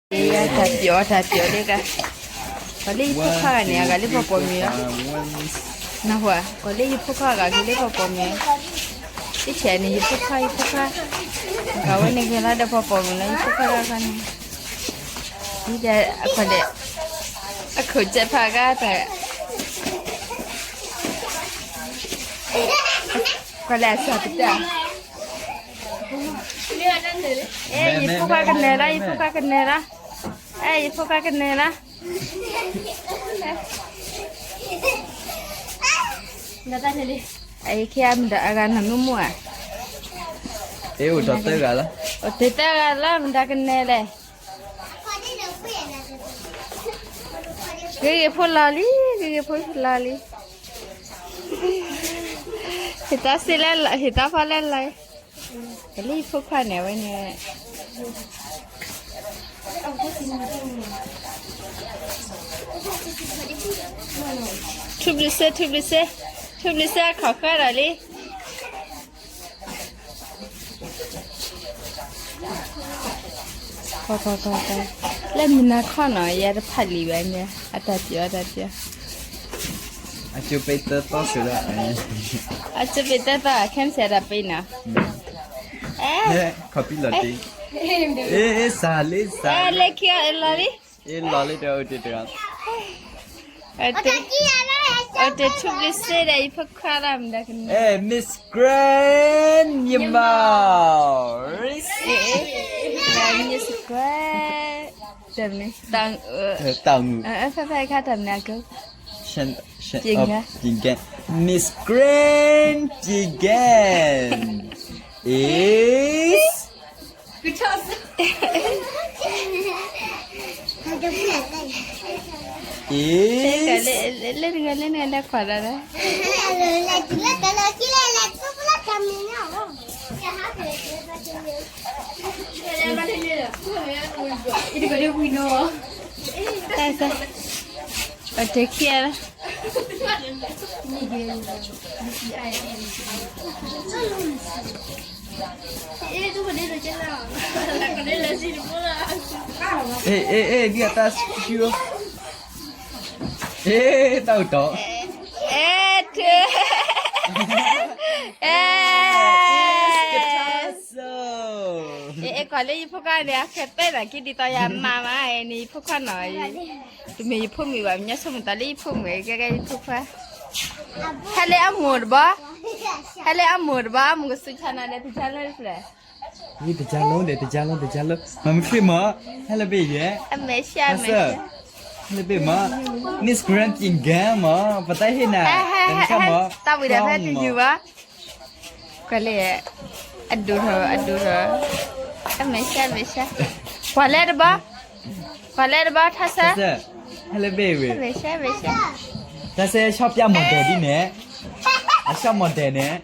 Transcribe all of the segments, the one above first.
တၢ်ပျီတၢ်ပျီလၢက, ကီးလၢယဖိခွါဂၤန့ၣ် အဂၤလၢပှၤပိာ်မုၣ်လီၤ, နၢ်ဟူဧါ, ကီးလၢယဖိခွါဂၤက့ၤလၢပှၤပိာ်မုၣ်, တဆဲးန့ၣ် ယဖိခွါ ယဖိခွါ, အဝဲန့ၣ်ဂ့ၤလီၤဒီးပှၤပိာ်မုၣ်လီၤ ယဖိခွါဂၤန့ၣ်, ဒ်အကီးဒဲး, အခိၣ်စဲးဖးဂၤတၢ် ကီးလၢအစၢ်ပတၢ်, အဲ ယဖိခွါကနၢၤလီၤ ယဖိခွါကနၢၤလီၤ, အဲ ယဖိခွါကနၢၤလီၤ, အခဲအံၤမတၤအဂၤနၤမုၢ်မုၢ်ဧါ, အိၣ်တသၢဂၤလီၤ မတၤကနၢၤလဲၣ်, ဂ့ၤဂ့ၤဖိလီၤလံ ဂ့ၤဂ့ၤဖိလီၤလံ, ဟ့ၣ်တၢ်စ့လဲၣ် ဟ့ၣ်တၢ်ဖီလဲၣ်လီၤ, ကလံၤဖိခွါန့ၣ် အဝဲန့ၣ် ထူဘျုးစ့ ထူဘျုးစ့ ထူဘျုးစ့အခီၣ်ဃၢဒီးလံ, လၢမုၢ်နၤခီနီၤ ယတဖးလံာ်ဘၣ်န့ၣ် အတၢ်ပျီအတၢ်ပျီ, အကၠိပ့းသၢသီစၢၤလၢ, အကၠိပ့းသၢသီ ခဲမုၢ်ဆ့ၣ်တၢ်ပ့းနီၤ, ခီပံလီၤတ့, စၤလ့စၤ, လၢခံအလီၤလံ, အလီၤလံဒီးအိၣ်တ့တဂၤ, အိၣ်တ့ထူဘျုးစ့ဒီး ယဖိခွါလၢမတၤကနၢၤ, Miss Grand ယမီၤ, Miss Grand တမ့ၢ်, တၢ်ငူ, ဖဲဖဲခါတၢ်မနုၤအကၢ, Miss Grand ယကဲ, is, is, လၢနဂၤလၢနဂၤလၢခွါဒီး, တၢ်စၢ်, အတခံလီၤ, အဲ အဲ အဲ ဒ်အတၢ်ဆူ, အဲ တၢ်အိၣ်တီ, အဲ ထု, အဲ ကထါစိ, အဲ အဲ ကွၢ်လၢယဖိခွါန့ၣ် အခဲတဲသးက့ဒ်သိးယမါမး အဲ န့ၣ်ယဖိခွါနီၤ, တမ့ၢ်ယဖိမုၣ်ဘၣ် မ့ၢ်ညါဆိကမိၣ်သးလၢယဖိမုၣ် ကဲကဲယဖိခွါ, ဟဲလၢအမိၢ်တဘီ, ဟဲလၢအမိၢ်တဘီ အမိၢ်ကစူးဆါနၤဒီးတကၢ်လၢတဖျၢၣ် တကၢ်လီၤဒီး တကၢ်လီၤ တကၢ်လီၤ, မၤမ့ၢ်ဃ့မး, ဟဲလၢဘ့ၣ်ယဲ, အမဲာ်ဆှး, ဟဲလၢဘ့ၣ်မး, Miss Grand ပံၤဂၤမး ပတၢ်ဟ့ၣ်နၤ, တၢ်ဝံၤဒီးဖဲတယူၤဘၣ်, ကွၢ်လၢ, အဒိၣ်ထီၣ် အဒိၣ်ထီၣ်, အမဲာ်ဆှး အမဲာ်ဆှး, ကွၢ်လၢတဘီ, ကွၢ်လၢတဘီ ထါစၢ်, ဟဲလၢဘ့ၣ်ဝဲ, အမဲာ်ဆှး အမဲာ်ဆှး, တၢ်စဲဆီၣ်ပျၢ်မီၣ်ဒဲးဒ်န့ၣ်, အဆီၣ်မီၣ်ဒဲးန့ၣ်,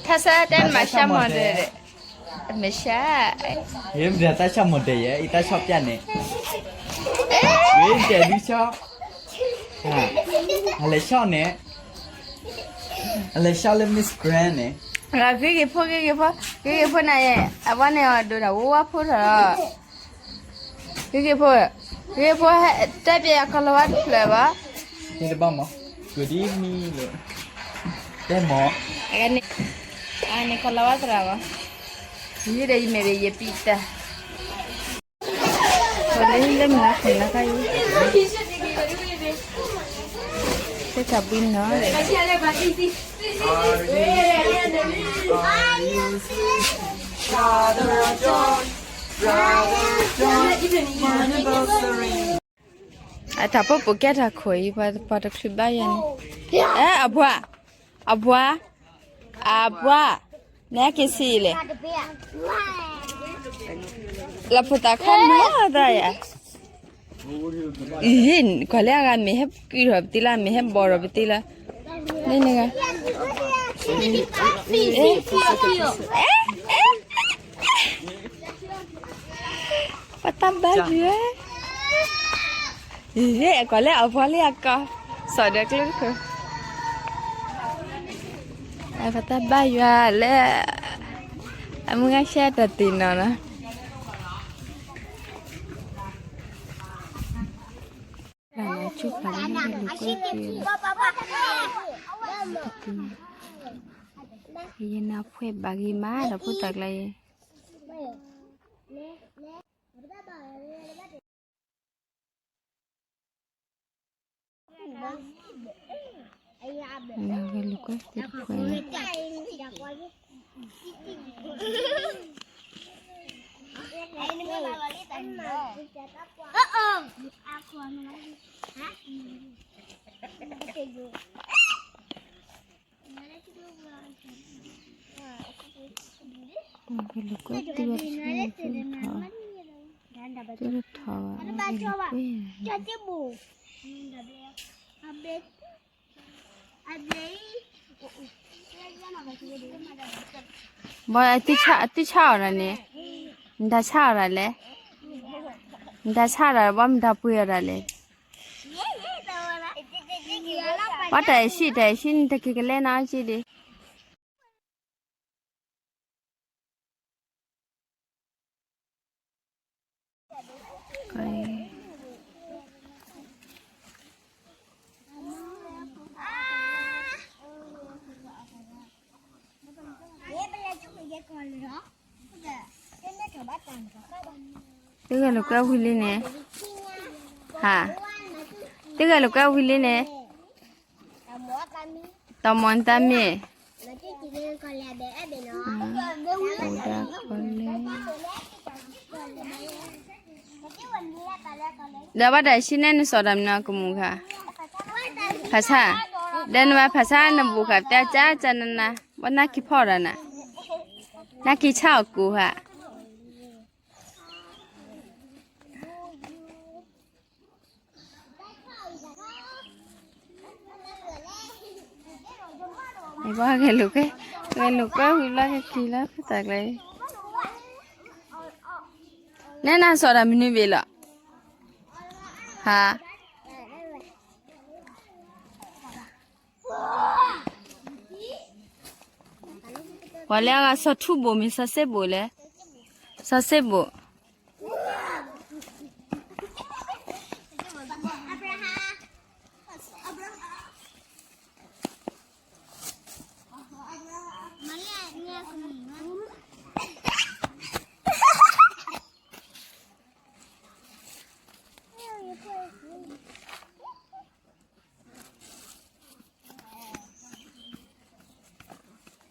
ထါစၢ်တဲမၤဆီၣ်မီၣ်ဒဲး, အမဲာ်ဆှး, ယမ့ၢ်တၢ်ဆီၣ်မီၣ်ဒဲးယဲ ယတၢ်ဆီၣ်ပျၢ်န့ၣ်, ဝဲတဲဒုးဆီၣ်, အလဲၤဆီၣ်န့ၣ်, အလဲၤဆီၣ်လၢ Miss Grand န့ၣ်, ဂ့ၤဂ့ၤဖိ ဂ့ၤဂ့ၤဖိ, ဂ့ၤဂ့ၤဖိနၤယဲ, အဝဲန့ၣ်အဒိၣ်တၢ်ဝဲဝါဖိထီၣ်လီၤ ဂ့ၤဂ့ၤဖိ, ဂ့ၤဖိ, တဲပျဲယၤကီၤလၤဝါတဖျၢၣ်ဘၣ်, န့ၣ်တဘၣ်မး, ကဒ်မံလၢ, တဲမး, န့ၣ်ကီၤလၤဝါသရၣ်ဘၣ်, ယုၢ်ဒီးယမဲာ်ဒီးယပံတၢ်, လၢမနုၤအဃိန့ၣ်, တၢ်ဘှံးနီၤ, အတၢ်ဖိပိာ်ကဲတၢ်ခိၣ်အံၤ ပှၤတချုးဘၣ်ယၤန့ၣ်, အဲ အပှၤ, အပှၤ, အပှၤ, နက့ၤဆံးလဲၣ်, လၢဖိသၣ်ခီမီၤသးယၤ, အံၤ ကွၢ်လၢအဂၤမ့ၢ်ဟဲကုၢ်ထီၣ်ပသံလၢ မ့ၢ်ဟဲဘီၣ်ထီၣ်ပသံလၢ, န့ၣ်န့ၣ်ဂၤ ပှၤတၢ်ဘါယွၤ, အံၤ ကွၢ်လၢအပှၤလၢအကီၢ်, စီၤဒီးကျိခိၣ်, ပှၤတၢ်ဘါယွၤလၢ အမုၢ်ဂၤဆှၢတၢ်တ့ၢ်နီၤနီၤ. ကၠိဖးဒိၣ်န့ၣ် ကဲလိာ်ကွဲတုၤလီၤ. ယနၢ်ဖှဲးဘၣ်ဂ့ၤမးဒီးဖိသၣ်ကျါအံၤ, ဂဲၤလိာ်ကွဲသ့ၣ်တဖုန့ၣ် ဂဲၤလိာ်ကွဲသ့ၣ်ဝဲတဆံန့ၣ်သ့ၣ်တဖုန့ၣ်, တထီၣ်ဘၣ် ဂဲၤလိာ်ကွဲ ဘၣ် အသုဆၣ်အီၤဒၣ်န့ၣ်, နတၢ်ဆၣ်အီၤဒၣ်လဲၣ်, နတၢ်ဆၣ်အီၤဒၣ် ဘၣ်မတၤပှ့ၤအီၤဒၣ်လဲၣ်, ပှၤတၢ်အဲၣ်ဆံး တၢ်အဲၣ်ဆံးန့ၣ် တက့ၤကလဲနၤက့ဒံး သုဂဲၤလိာ်ကွဲဝံၤလံန့ၣ်, ဟါ, သုဂဲၤလိာ်ကွဲဝံၤလံန့ၣ်, တမီၤနတၢ်မ့ၢ် ဒီးဘၣ်တၢ်ဆံးန့ၣ် နစီၤတၢ်မနုၤကမူၤခါ, ဖးဆါ, ဒီးနမၤဖးဆါနဘူးဃာ် ပျါကၢကၢနနၤ, ဘၣ်နၢ်က့ၤဖီၣ်ဒီးနၤ, နၢ်က့ၤဆၣ်အီၤကိးဃာ် ဘၣ်ဂဲၤလိာ်ကွဲ, ဂဲၤလိာ်ကွဲဝံၤလီၤကက့ၤလၢဖိသၣ်ကျါအံၤ, နဲနၤစီၤတၢ်မနုၤဘ့ၣ်လီၤ, ဟါ ပှၤလၢအဂၤစီၤထူဘိၣ်မ့ၢ်စီၤစ့ဘိၣ်လဲၣ်, စီၤစ့ဘိၣ်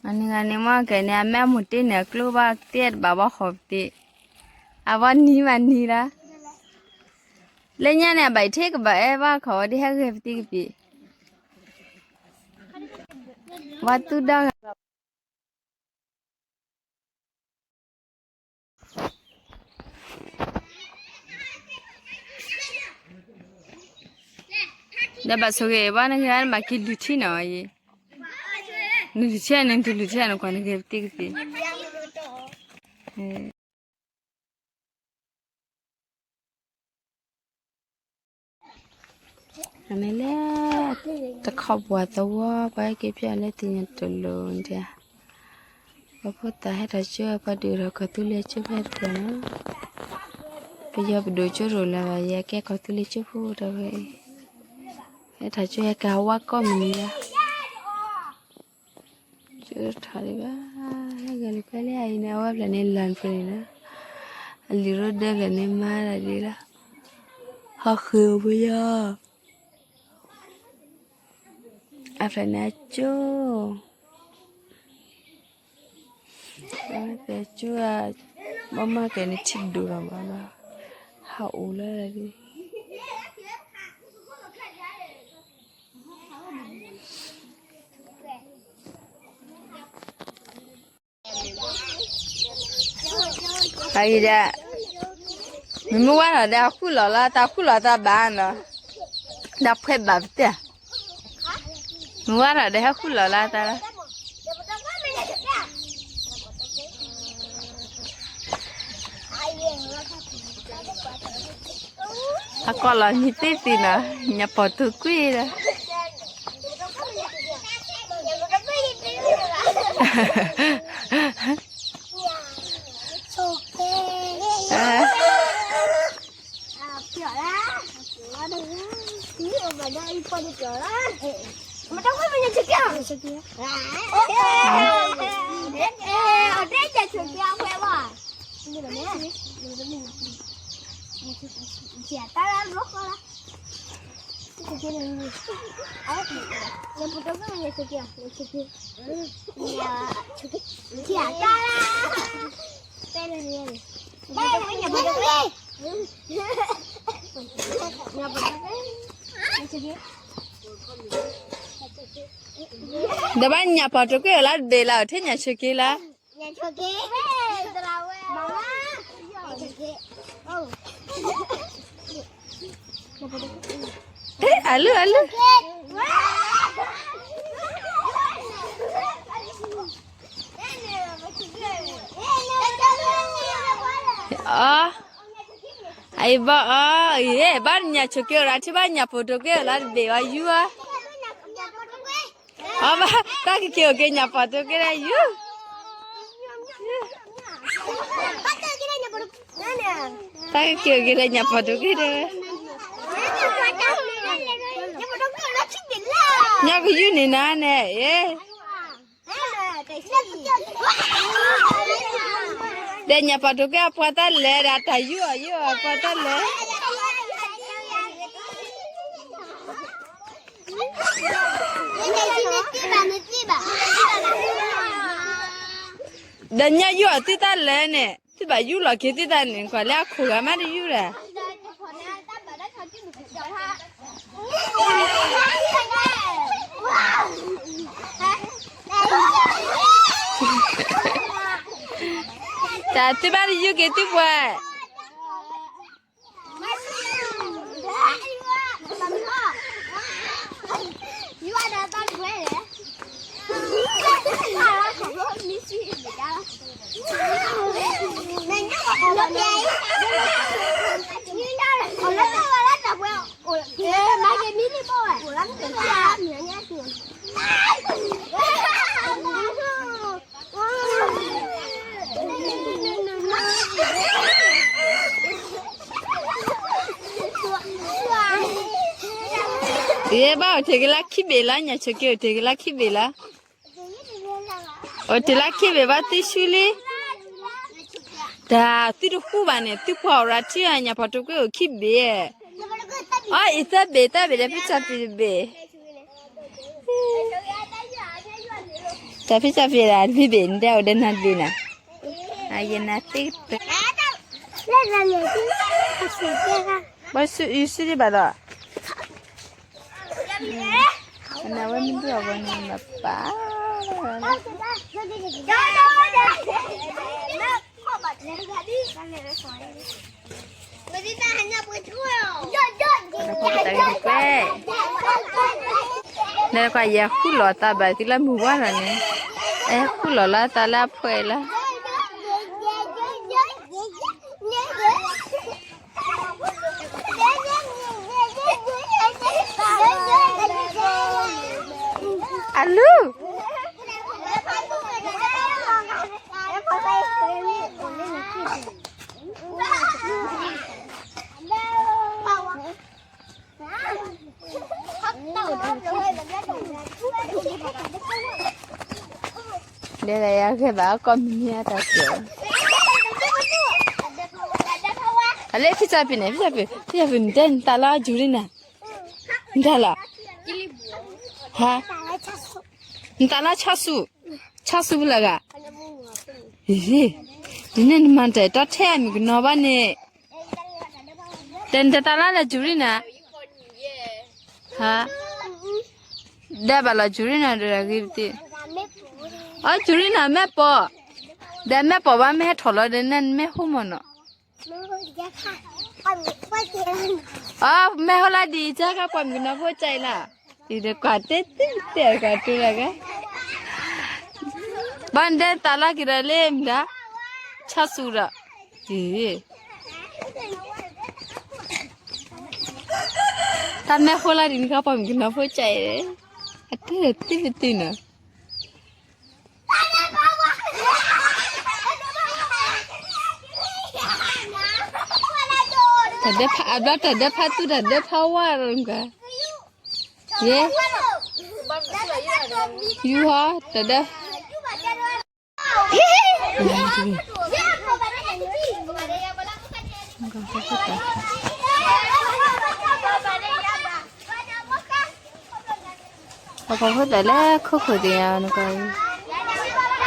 အနံၤဂၤန့ၣ်မ့ၢ်ကဲန့ၣ် အမ့ၢ်အမူၢ်တ့ၢ်န့ၣ် အကျိဘၣ်တဲတဘၣ်ဘၣ်ဃီပတ့ၢ်, အဘၣ်နံၤမးနံၤလီၤ, လၢညါန့ၣ် အဘၣ်ထဲကဘၣ်အဲၣ်ဘၣ်ခီဝဲဒ်ဟဲဂဲၤပတံၢ်ကပံာ်, ဝဲသူၣ်ဒၣ်ဂၤ ဒီးဘၣ်ဆိၣ်ဂ့ၤဘၣ်နဂ့ၤ နဘၣ်က့ၤလုၢ်ထံနီၤအံၤ, နလုၢ်ထံန့ၣ် နတလုၢ်ထံန့ၣ် ကွၢ်နဂ့ၤပတံၢ်ကပံာ် အန့ၣ်လဲၣ်, တခီပှၤသဝီ ပှၤဟဲက့ၤဖျဲၣ်လၢသ့ၣ်ညါတလိၤဒၣ်, ပဖိသၣ်ဟဲထီၣ်ကၠိပှၤဒုးထီၣ်ကီၢ်သူလ့ၤကၠိဖဲတဖျၢၣ်နီၤ, ပယီၤပဒိၣ်ကၠိရိၤလၢၤဘၣ် ယကဲကီၢ်သူလ့ၤကၠိဖိတဝဲအံၤ, ဟဲထီၣ်ကၠိဟဲကၤဝါကီၢ်မနုၤလၢ ကၠိထီၣ်ဒံးဘၣ်, ဟဲဂဲၤလိာ်ကွဲလၢအအံၤန့ၣ် အဝဲဖျၢၣ်န့ၣ်လၢ်ဖျၢၣ်န့ၣ်လီၤ, အလံာ်ရိဒၢဖျၢၣ်န့ၣ်မၤတၢ်ဒ်လီၤ, ဟီၣ်ဃ့ၢ်အိၣ်ဖဲယီၤ, အဖျၢၣ်န့ၣ်အကၠိ ကၠိ, ဘၣ်မၤကဲန့ၣ်ထံဒိၣ်လီၤမးလီၤ, ဟးအိၣ်လၢဒ် အံၤဒီး, မ့ၢ်မုၢ်ဝါထီၣ်ဒီး ဟဲဃုလီၤလၢတၢ် ဃုလီၤတၢ်ဘၣ်နီၤ, ဒီးဖှဲဘၣ်ပတဲ, မုၢ်ဝါထီၣ်ဒီး ဟဲဃုလီၤလၢတၢ်လၢ အကီၢ်လီၤမံသ့ၣ်သ့ၣ်နီၤ, ညၣ်ပီၣ်တူာ်ကွံာ်ဒီး ပျီၣ်လၢ မတကွၢ်မညါဆိက့ၤ, အီၤတဲညါဆိက့ၤအီၤ ဖဲဘၣ်, တၢ်လၢဘျီဃီလီၤ, ဒီးဘၣ်ညၣ်ပီၤတိာ်ကွဲၢ်အီၤလၢတဘ့ၣ်လၢ အီၤထဲညါဆိက့ၤလၢ အလုၢ်အလုၢ်, အံၤဘၣ်အီၤ, ဘၣ်ညၣ်ဆိက့ၤအီၤ ထံၣ်ဘၣ်ညၣ်ပီၤတိာ်ကွဲၢ်အီၤလၢတဘ့ၣ်အီၤယူၤဧါ, အဘၣ်, တၢ်ကက့ၤအိၣ်က့ၤညၣ်ပီၤတိာ်ကွဲၢ်ဒၣ်ယူၤ တၢ်ကက့ၤအိၣ်က့ၤလၢညၣ်ပီၤတိာ်ကွဲၢ်ဒၣ်ဝဲ, ညၣ်ကယူၢ်န့ၣ်နၤန့ၣ်, ဒီးညၣ်ပီၤတိာ်ကွဲၢ်အပှၤတၢ်လဲၤဒီး တၢ်ယူၢ်အီၤယူၢ်အီၤအပှၤတၢ်လဲၤ ဒီးညၣ်ယူၢ်အီၤသုတၢ်လဲၤန့ၣ် သုဘၣ်ယူၢ်လီၤက့ၤသုတၢ်န့ၣ် ကွၢ်လၢအခိၣ်ဂၤမးတယူၢ်ဒၣ် တၢ်သုဘၣ်တယူၢ်က့ၤသုပှၤ ယဲဘၣ်အိၣ်တ့ၢ်က့ၤလၢခံဘ့ၣ်လီၤ ညၣ်ဆိးက့အိၣ်တ့ၢ်က့ၤလၢခံဘ့ၣ်လီၤ အိၣ်တ့ၢ်လၢခံဘ့ၣ်ဘၣ်သံဆူလံ တၢ်သုတဃူဘၣ်န့ၣ် သုပှၤအိၣ်ရၤထံအညၣ်ဖီၣ်တိာ်ကွဲအိၣ်ခံဘ့ၣ် အီ အံၤသၢဘ့ၣ် သၢဘ့ၣ်ဒီးဖံစၢ်ဖံးတဘ့ၣ် တၢ်ဖံစၢ်ဖံးဒၣ်တဘ့ၣ်ဘ့ၣ် နတဲအိၣ်ဒီးနၤတဘ့ၣ်နၤ အယနၤသ့ ဘၣ်ဆူအံၤဆူဒံးဘၣ်ဒီး အနဝဲမ့ၢ်ဒုးအဂီၢ်န့ၣ်ဘၣ်ပၢ် တၢ်ဂ့ၢ်ကွဲး လဲၤကွၢ်ယဲၢ်ဃုလီၤသးဘၣ်သံလၢမုၢ်ဝါထီၣ်န့ၣ် အဲၣ်ဃုလီၤလၢသးလၢအဖှဲးလီၤ အလူ ဒ်လဲၣ်ယၤဂ့ၤဘၣ်ကီၢ်မံၤမံၤအတၢ်ကဲၤ အလၢဖံစၢ်ဖံးန့ၣ် ဖံစၢ်ဖံး ဖံစၢ်ဖံး နတဲနတၢ်လၢအယူၤရံနၤ နတၢ်လၢ ဟါ နတၢ်လၢဆီဆူၣ် ဆီဆူၣ်ပူၤလၢဂၤ ဒ်န့ၣ်နမၤတၢ်တီထဲအမုၣ်ကနီၤဘၣ်န့ၣ် တဲနတၢ်လၢလၢယူၤရံနၤ ဟါ ဒဲးဘၣ်လီၤယူၤရံနၤ ဒီးဂ့ၤတသ့ အီ ယူၤရံနၤမ့ၢ်ပိာ် ဒီးမ့ၢ်ပိာ်ဘၣ်မ့ၢ်ဟဲထီၣ်လီၤဒီးနမ့ၢ်ဟိမီၢ်နီၤ အီ မ့ၢ်ဟိလၢဒ်အံၤ ကၢ်ကၢ်ပှၤမုၣ်ကနီၤဖိကၢ်အံၤလီၤ အံၤဒီးကွၢ်တဲတဲတဲကွၢ်တူၢ်လၢဂၤ ဘၣ်နတဲတၢ်လၢက့ၤဒီးလၢမတၤ ဆီဆူၣ်ဒီး တၢ်မ့ၢ်ဟိလၢဒ်န့ၣ် ကၢ်ပှၤမုၣ်ကနီၤဖိကၢ်အံၤ အတဲတဲတဲနီၤ တၢ်ဒၢဖး အဘျီတၢ်ဒၢဖးသူၣ် တၢ်ဒၢဖးဝါ ယဲ ယူဟီ တၢ်ဒၢ ပှၤဖီဖိတၢ်လၢခိခိၣ်သ့ၣ်ညါနကီၢ်အံၤ,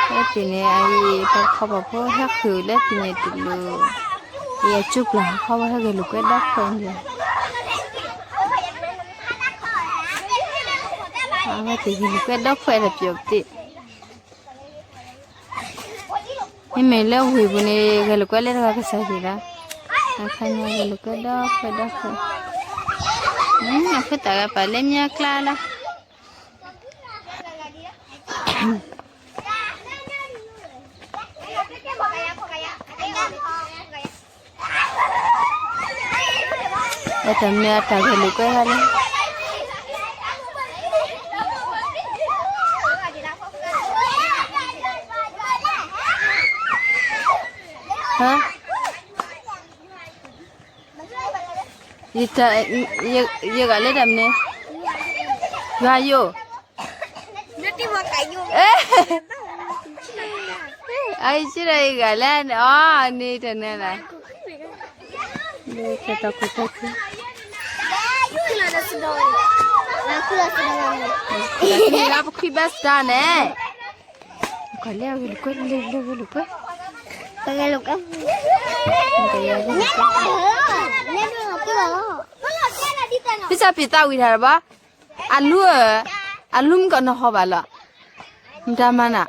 လၢသ့ၣ်န့ၣ်အံၤ ပှၤဖီဖိဟဲဃုာ်လၢသ့ၣ်န့ၣ်တလိၣ်, ယကျိပျၢ်ဟီဝဲဟဲဂဲၤလိာ်ကွဲဒီးခွဲးန့ၣ်, အဝဲသ့ၣ်ဂဲၤလိာ်ကွဲဒီးခွဲးတပျီၤပသ့ၣ် မ့မ့ၢ်လၢဝ့ၢ်ပူၤန့ၣ် ဂဲၤလိာ်ကွဲလၢတဂၤကစၢ်ယွၤလီၤ, အခါညါဂဲၤလိာ်ကွဲဒီးခွဲးဒီးခွဲး, အဖိသၣ်ဂၤပာ်လၢမ့ၢ်အကျါလီၤ. အတၢ်မ့ၢ်အတၢ်ဂဲၤလိာ်ကွဲဟါလၢ ဟါ ယတၢ် ယ ယဂၤလၢတၢ်မနုၤ, ယွၤယိာ်, အယဆံဒီးယဂၤလၢန့ၣ် အီၤန့ၣ်တနၤလၢ်, လၢတၢ်တၢ်ခိၣ်တၢ်ခံ, လၢပခွံဘၢစတၢၢ်န့ၣ်, ကွၢ်လၢအဂဲၤလိာ်ကွဲ လၢဂဲၤလိာ်ကွဲ, ဂဲၤလိာ်ကွဲ, ဖံစၢ်ပံၤသးဝံၣ်တၢ်ဘၣ်, အလူဧၢ, အလူမ့ၢ်ကီးနဟီၣ်ဘၣ်လီၤ, မတၤမၤနၤ,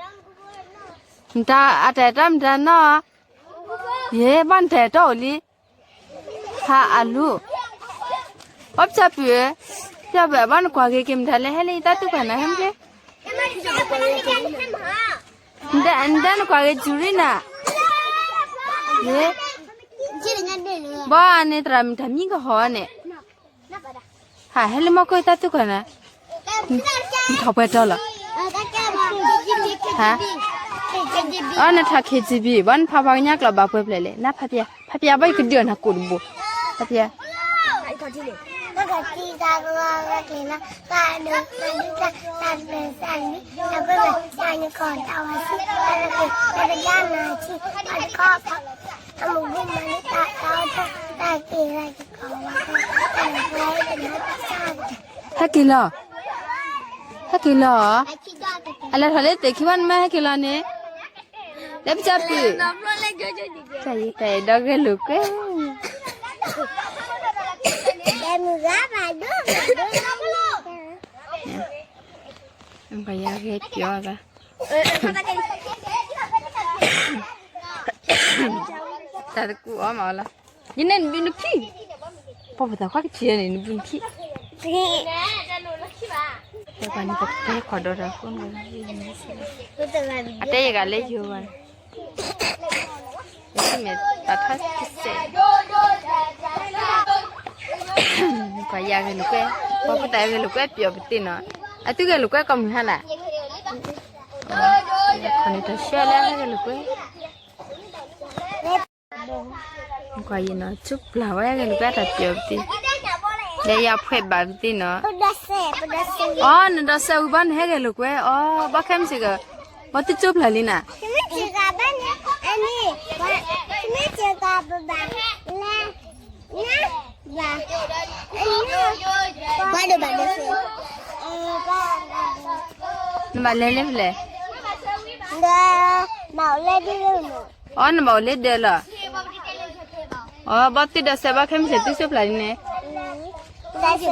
မတၤအတၢ်အဲၣ်တီမတၤနီၤ, ယဲဘၣ်နတၢ်အဲၣ်တီအိၣ်လံ, ဖးအလူ, အိ ဖံစၢ်ပံၤဧၢ, ဖံစၢ်ပံၤ ဘၣ်နကွၢ်ဂ့ၤက့ၤမတၤလဲၣ် ဟဲလၢယတၢ်သူၣ်ကၢ်နၤ ဟဲမ့ၢ်က့ၤ, နတဲနကွၢ်ဂ့ၤစူၤရံနၤ, ယဲ, ဘၣ်န့ၣ်သရၣ်မတၤမံကဟီၣ်န့ၣ် ဟးဟဲလၢမီၢ်ခိၣ်တၢ်သူၣ်ကၢ်နၤ, နထီၣ်ပှဲၤတီလီၤ, ဟါ, အီ နထီၣ် ခ့ကၠံဘံၣ် ဘၣ်နဖးပှၤကညီကျိာ်ဘၣ်ပှဲၤဖျဲးလဲၣ်, နဖးပယါ, ဖးပယါဘၣ်ယကဒုးအီၤနၤကိၣ်တဘိ, ဖးပယါ ဟဲက့ၤလီၤ, ဟဲက့ၤလီၤ, အလဲၤထီၣ်လၢသ့ၣ်ခံဘၣ်နမ့ၢ်ဟဲက့ၤလီၤန့ၣ်, လၢပစၢ်ပ့ၤ, တၢ်ယတၢ်အဲၣ်ဒီးဂဲၤလိာ်ကွဲ, ပှၤယၤဂဲၤပျီသး တၢ်တကူအီၤမးလီၤ, ယန့ၣ်နဘုနဖံ, ပှၤပသးခွါကထံၣ်န့ၣ် နဘုနဖံ, ပှၤန့ၣ်ပတဲခီၣ်ဒီးတၢ်ဃိ, အတဲယဂၤလၢယိၤဘၣ်, ယမ့ၢ်တၢ်ထီကစဲး, ပှၤယၤဂဲၤလိာ်ကွဲ, ပှၤဖိသၣ်ဂဲၤလိာ်ကွဲပျီပသ့ၣ်နီၤ, အသုဂဲၤလိာ်ကွဲကိးမုၢ်ဟါလၢ်, ခီန့ၣ်တၢ်ဆှၢလၢဟဲဂဲၤလိာ်ကွဲ ကွၢ်ယနီၤ ကၠိပျၢ်ဝဲဂ့ၤ နကွၢ်တၢ်ပျီပသ့, လၢယၤဖှဲးဘၣ်ပသ့နီၤ, အီ နဒီးစဲးဝံၤဘၣ် နဟဲဂဲၤလိာ်ကွဲ အီ ဘၣ်ခဲမုၢ်ဆ့ၣ်ကီး, ဘၣ်သုကၠိပျၢ်လံနၤ, နဘၣ်လဲၤလၢဖဲလဲၣ်, အီ နဘၣ်အိၣ်လၢဒၢးလီၤ, အီ ဘၣ်သုဒီးစဲး ဘၣ်ခဲမုၢ်ဆ့ၣ်သုကၠိပျၢ်လံန့ၣ်, ဘၣ်သု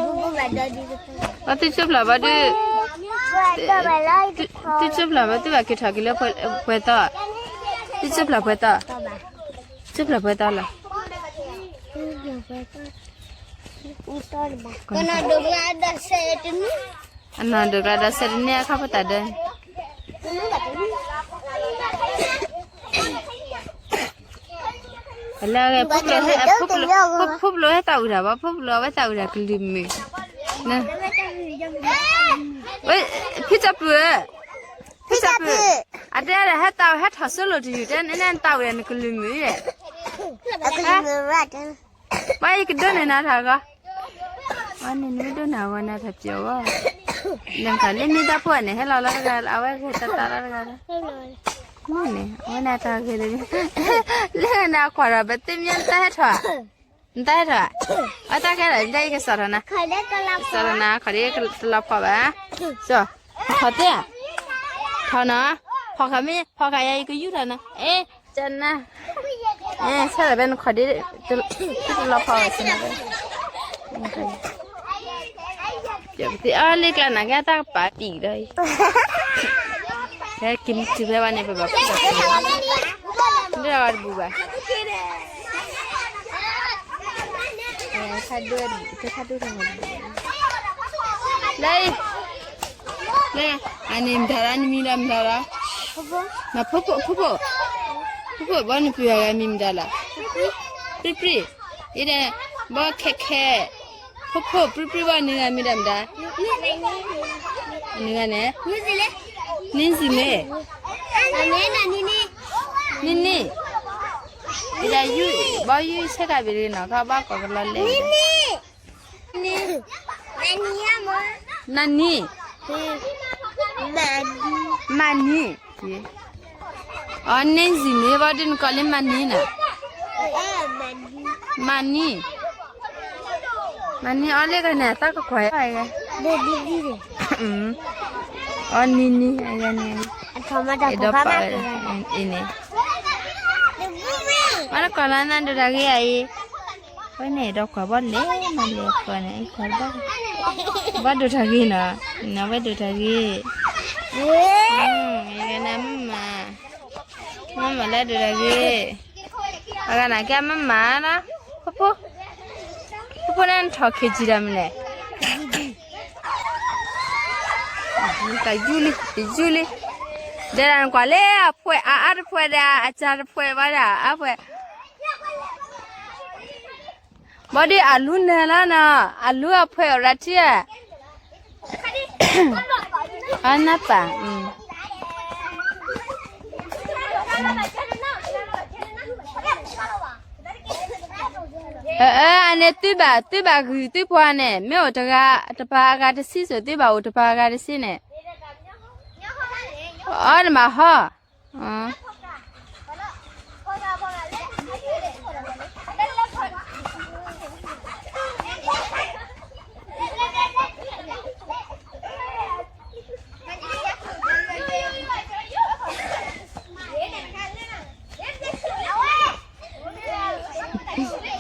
ကၠိပျၢ်ဘၣ်ဒုး, သုကၠိပျၢ်ဘၣ် သုဘၣ်က့ၤထီၣ်က့ၤလၢပှဲၤသီ, သုကၠိပျၢ်ပှဲၤသီ, ကၠိပျၢ်ပှဲၤသီလီၤ, ကနီၤဒိးကျါဒီးစဲးတန့ၢ်, အခီပတၢ်ဒၢး လၢ ဖုပျိဟဲသးဝံၣ်တၢ်ဘၣ်, ဖုပျိအဝဲသးဝံၣ်တၢ်ကလုၢ်မုာ်, ဖံစၢ်ပုၢ်ဧၢ, ဖံစၢ်ပုၢ်, အတဲဒၣ်ဟဲသးဝံၣ် ဟဲထီၣ်စိလိာ်တယုၢ် တဲနသးဝံၣ်ဒီးနကလုၢ်မုာ်, ကလုၢ်မုာ်ဝဲတဲ ဘၣ်ယကဒိးန့ၢ်နၤထီၣ်ဂီၢ်, အန့ၣ်နမ့ၢ်ဒိးန့ၢ်အဂီၢ်နၤထီၣ်ပျီၤဂီၢ်, လၢတၢ်လၢမ့ၢ်တၢ်ဖိန့ၣ် ဟဲလီၤလီၤတဂၤ အဝဲဂဲၤတၢ်တၢ်လီၤတဂၤလီၤ, မ့ၢ်န့ၣ် အဝဲန့ၣ်တၢ်ဂ့ၤလၢ, လၢနကွၢ်ဒီး ပသ့ၣ်မ့ၢ်နတၢ်ဟဲထီၣ်, နတၢ်ဟဲထီၣ်, အတၢ်ကဲဒီး မ့ၢ်တၢ်အံၤကစီၣ်ထီၣ်နၤ, ကစီၣ်ထီၣ်နၤ ခီၣ်ဒ့တလီၤဖီၣ်ဘၣ်, ကၠီ, ထီၣ်သ့ၣ်, ထီၣ်နီၤ, ဖီၣ်ဃာ်မ့ၢ် ဖီၣ်ဃာ်ယၤ ယကယူၢ်ထီၣ်နၤ, အဲၣ် ကနၣ်, အဲၣ် ဆၢလီၤဖဲနခီၣ်ဒ့, တလီၤဖီၣ်ဘၣ်ဆၢနၤဖဲ, ပသ့ၣ်အီၤလၢကျါနၤ ကဲတၢ်ကပာ်တံာ်ဒီးအံၤ, ဖဲက့ၤတုၤဖဲဘၣ်န့ၣ် ပဘၣ်ဖုၣ်ဒီး, ဒ်အီၤတဘူၣ်ဘၣ်, ခါဒိၣ်, ခါဒိၣ်ထီၣ်မး, လၢ, လၢ, အန့ၣ်မတၤလီၤ နမံၤဒီးမတၤလီၤ, နဖိဖိ, ဖိဖိ, ဖိဖိ ဘီနပျံၤအဂၤမံၤမတၤလီၤ, ပြံပြံ, အံၤဒီး, ဘီခဲခဲ, ဖိဖိ ပြံပြံ ဘီနဂၤမံၤဒီးမတၤ, နဂၤန့ၣ်, နစံးန့ၣ်, နံၤနံၤ, အံၤဒီး, ဘီယူၢ်ဆဲးကၤဘ့ၣ်လံနီၤ ကဘၣ်ကိးကလီလဲၣ် နနံၤ, မနံၤ, အီ နံၤစံးန့ၣ် ဘီဒုးနကိးလၢမနံၤနီၤ, မနံၤ, မနံၤ အီလၢကန့ၣ် အသၣ်ကကွၢ်, အီ နံၤနံၤ, အံၤန့ၣ်, အံၤန့ၣ်, ဘၣ်နကိးလၢနၤဒိၣ်တၢ်ဂ့ၤအံၤ ဝဲန့ၣ်ဒီးကွၢ်ဘီလဲၤမၤလဲၤဃီန့ၣ် ကွၢ်ဘီ, ဘီဒိၣ်တၢ်ဂ့ၤနီၤ, နဝဲဒိၣ်တၢ်ဂ့ၤ, ယဂၤနၤမမၤ, မမၤလၢဒိၣ်တၢ်ဂ့ၤ, အဂၤနၤကဲမမၤနီၤ, ဖိဖိ, ဖိဖိန့ၣ်ထီၣ်ခ့ကံဒီးမနုၤလဲၣ် တယူၢ်လံ, တယူၢ်လံ, ဒီးနကွၢ်လၢအဖှဲးအါအါတဖှဲးဒီး အစၢ်တဖှဲးဘၣ်ဒီး အဖှဲး, ဘီဒုးအလူနၢၤလီၤနီၤ, အလူအဖှဲးအိၣ်ရၤထံဧါ, အနၢ်ပၢ် အၢ အန့ၣ်သုဘၣ် သုဘၣ်ဂုာ်သုပှၤန့ၣ် မ့ၢ်အိၣ်တဂၤတပၤအဂၤတဆံစိၤ သုဘၣ်အိၣ်တပၤအဂၤတဆံန့ၣ်, အီနဘၣ်ဟီ,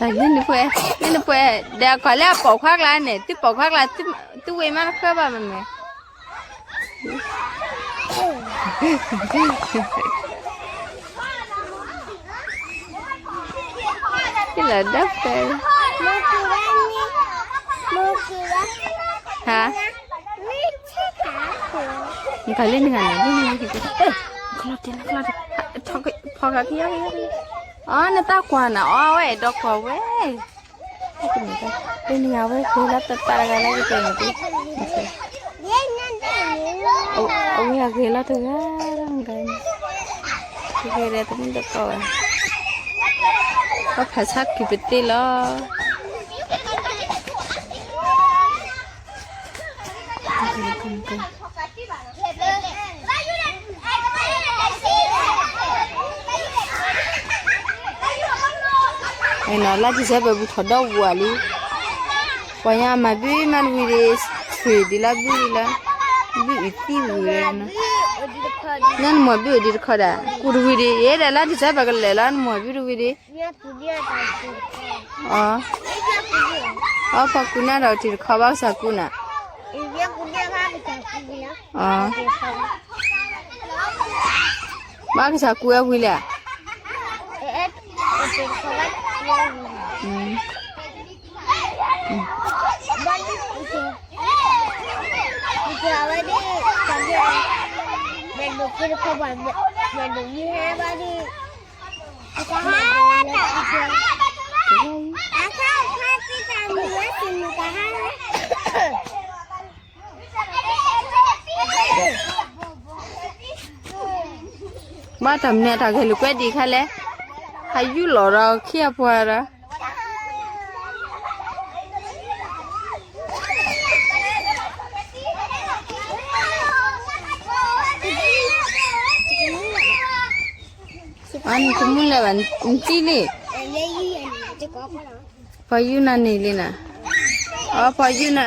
တၢ်လၢနပှဲၤ, လၢနပှဲၤ, ဒီးကွၢ်လၢအပိာ်ခွါကျါန့ၣ် သုပိာ်ခွါကျါ, သုဝ့ၢ်မးတဃၢဘၣ်မ့ၢ်မ့ၢ်, လၢဒၣ်ဖဲ, ဟါ, နကလၢနဂၤန့ၣ်, လၢနဂၤန့ၣ်, ခလီၤတဲာ် ခလီၤတဲာ်, ဖီၣ်ဃာ်ကယီကယီ, အီ နတၢ်ကွၢ်နၤ အီဝဲဒီးကွၢ်ဝဲ လၢနဂၤဝဲဂဲၤလီၤတသးတဂၤလၢကတဲာ်န့ၣ်, အဝဲအဂဲၤလီၤတဂၤလၢနဂၤန့ၣ်, ဂဲၤဒီးတမ့ၢ်တကိးဝဲ, ပဖးဆါက့ၤပသ့လီၤ. နီၤ လါ December ပူၤထီၣ်ဒီဝူၤလံ, ပှၤညါမၤဘုမၤတဝံၤဒံး, ဆှံဒံးလၢဘုဒံးလၢ, ဘုအံၤသံဝံၤဝဲ, နနမီၢ်ဘုအိၣ်ဒံးတခီဒၣ်, ကူၣ်တဝံၤဒံး, ယဲဒၣ်လါ December ကလဲၤလီၤ နမီၢ်ဘုတဝံၤဒံး, အီ အီ ပှၤကူနၤဒီးတံၤတခီ ဘၣ်ကစၢ်ကူနၤ, အီ ဘၣ်ကစၢ်ကူဝဲဝံၤလံဧါ, ဘၣ်တၢ်မနုၤတၢ်ဂဲၤလိာ်ကွဲဒံးခါလဲၣ်, ဟးယူၢ်လီၤဒီးခံအပှၤဒီး, အန့ၣ်တမူလဲၣ်ဘၣ်, နတံၢ်လံ, ဖီယူနၤန့ၣ်လံနၤ, အဖီယူနၤ,